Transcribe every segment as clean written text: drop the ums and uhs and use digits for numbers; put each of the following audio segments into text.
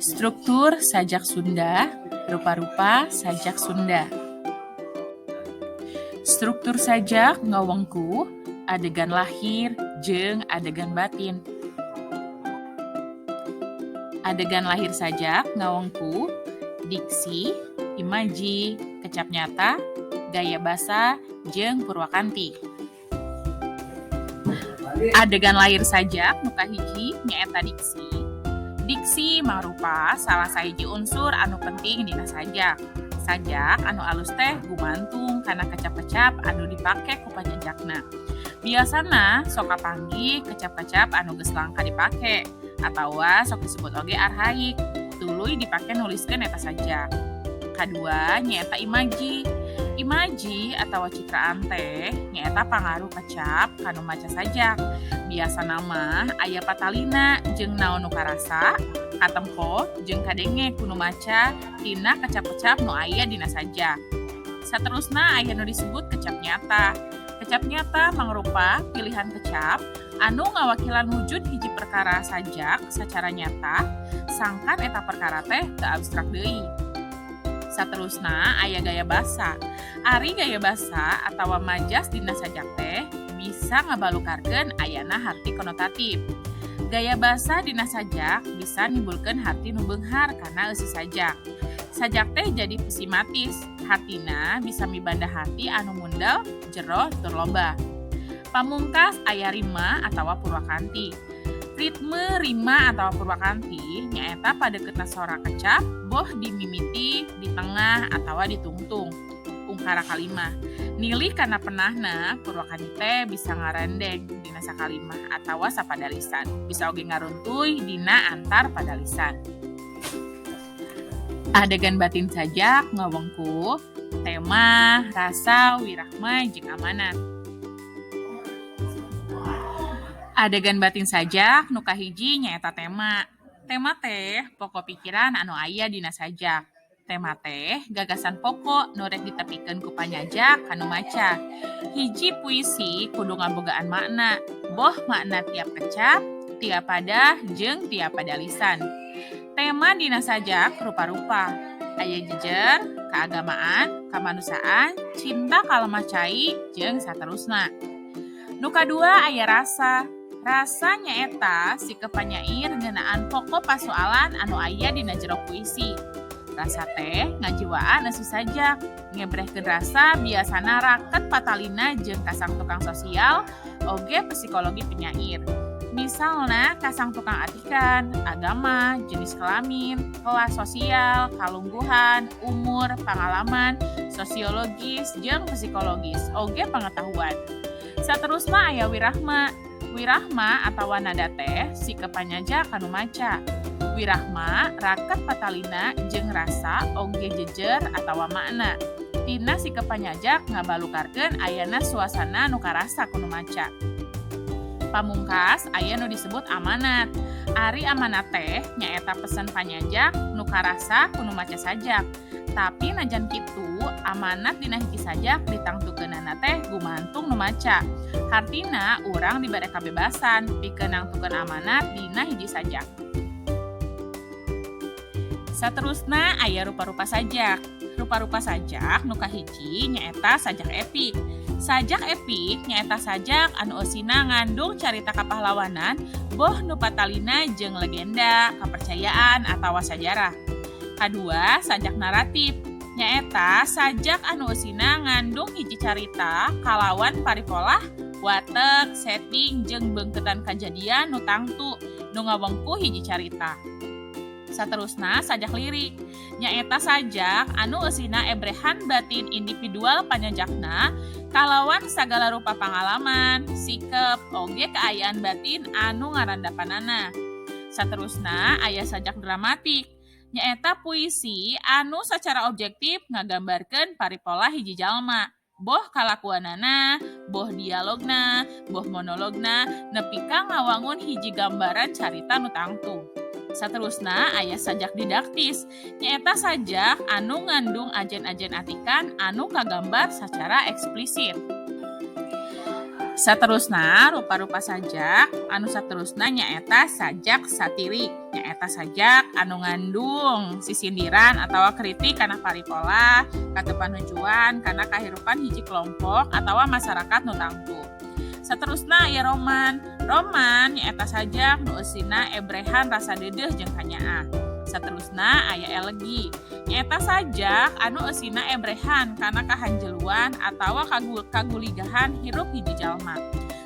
Struktur sajak Sunda, rupa-rupa sajak Sunda. Struktur sajak ngawengku adegan lahir jeung adegan batin. Adegan lahir sajak ngawengku diksi, imaji, kecap nyata, gaya basa, jeung purwakanti. Adegan lahir sajak nu kahiji nyaeta diksi. Diksi mangrupa salah sahiji unsur anu penting dina sajak. Sajak anu alus teh gumantung kana kecap-kecap anu dipake ku panyajakna. Biasana sok kapanggih kecap-kecap anu geus langka dipake atawa sok disebut oge arhaik, tuluy dipake nuliskeun eta sajak. Kadua nyaeta imaji. Imaji atawa citraan teh nyaeta pangaruh kecap ka nu maca sajak. Biasana mah aya patalina jeung naon nu karasa, katempo jeung kadenge ku nu maca tina kecap-kecap nu aya dina sajak. Saterusna aya nu disebut kecap nyata. Kecap nyata mangrupa pilihan kecap anu ngawakilan wujud hiji perkara sajak sacara nyata, sangkan eta perkara teh teu abstrak deui. Saterusna aya gaya basa. Ari gaya basa atawa majas dina sajak teh bisa ngabalukarkeun ayana harti konotatif. Gaya basa dina sajak bisa nimbulkeun harti nu beunghar kana eusi sajak. Sajak teh jadi pesimatis, hartina bisa mibanda harti anu mundel, jero tur loba. Pamungkas aya rima atawa purwakanti. Ritme rima atawa purwakanti nyaeta padeukeutan sora kecap boh di mimiti, di tengah, atawa di tungtung ungkara kalimah. Nilih kana penahna, purwakanti teh bisa ngarendeng dina sakalimah atawa sapadalisan, bisa oge ngaruntuy dina antar padalisan. Adegan batin sajak ngawengku tema, rasa, wirahma, jeung amanat. Adegan batin sajak nu kahiji nyaeta tema. Tema teh pokok pikiran anu aya dina sajak. Tema teh gagasan pokok nu rek ditepikeun ku panyajak ka nu maca. Hiji puisi kudu ngabogaan makna, boh makna tiap kecap, tiap padah, jeung tiap padalisan. Tema dina sajak rupa-rupa. Aya jejer, keagamaan, kamanusiaan, cinta ka lemah cai, jeung saterusna. Nu kadua aya rasa. Rasa nyaeta sikep panyair ngeunaan pokok pasoalan anu aya dina jero puisi. Rasa teh ngajiwaan eusi sajak. Ngebrehkeun rasa biasana raket patalina jeung kasangtukang sosial oge psikologi penyair. Misalna kasangtukang atikan, agama, jenis kelamin, kelas sosial, kalungguhan, umur, pangalaman, sosiologis jeung psikologis oge pangetahuan. Saterusna aya wirahma. Wirahma atawa nada teh sikep panyajak ka nu maca. Wirahma raket patalina jeung rasa oge jejer atawa makna. Tina sikep panyajak ngabalukarkeun ayana suasana nu karasa ku nu maca. Pamungkas aya nu disebut amanat. Ari amanat teh nyaeta pesen panyajak nu karasa ku nu maca sajak. Tapi najan kitu, amanat dina hiji sajak ditangtukeunana teh gumantung nu maca. Hartina urang dibere kabebasan pikeun nangtukeun amanat dina hiji sajak. Saterusna aya rupa-rupa sajak. Rupa-rupa sajak nu kahiji nyaeta sajak epik. Sajak epik nyaeta sajak anu eusina ngandung carita kapahlawanan boh nu patalina jeung legenda, kapercayaan, atawa sajarah. Kadua, sajak naratif nyaeta sajak anu eusina ngandung hiji carita kalawan paripolah, watek, setting, jeung beungkeutan kajadian nu tangtu nu ngawengku hiji carita. Saterusna sajak lirik nyaeta sajak anu eusina ebrehan batin individual panyajakna kalawan sagala rupa pangalaman, sikep, oge kaayaan batin anu ngarandapanana. Saterusna aya sajak dramatik nyaeta puisi anu sacara objektif ngagambarkeun paripolah hiji jalma, boh kalakuanana, boh dialogna, boh monologna, nepi ka ngawangun hiji gambaran carita nu tangtu. Saterusna aya sajak didaktis nyaeta sajak anu ngandung ajen-ajen atikan anu kagambar sacara eksplisit. Saterusna, rupa-rupa sajak anu saterusna nyaeta sajak satirik, nyaeta sajak anu ngandung sisindiran atawa kritik kana paripolah, katepanujuan kana kahirupan hiji kelompok atawa masyarakat nu tangtu. Saterusna aya roman. Roman nyaeta sajak nu eusina ebrehan rasa deudeuh jeung kanyaah. Saterusna aya elegi, nyaeta sajak anu eusina ebrehan kana kahanjeluan atawa kaguligahan hirup hiji jalma.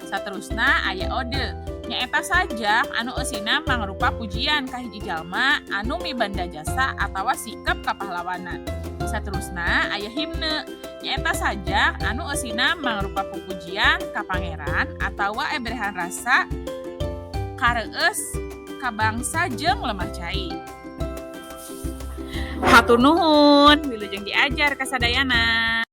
Saterusna aya ode, nyaeta sajak anu eusina mangrupa pujian ka hiji jalma anu mibanda jasa atawa sikap kapahlawanan. Saterusna aya himne, nyaeta sajak anu eusina mangrupa pupujian ka pangeran atawa ebrehan rasa kareueus ka bangsa jeung lemah cai. Hatur nuhun, wilujeng diajar kasadayana.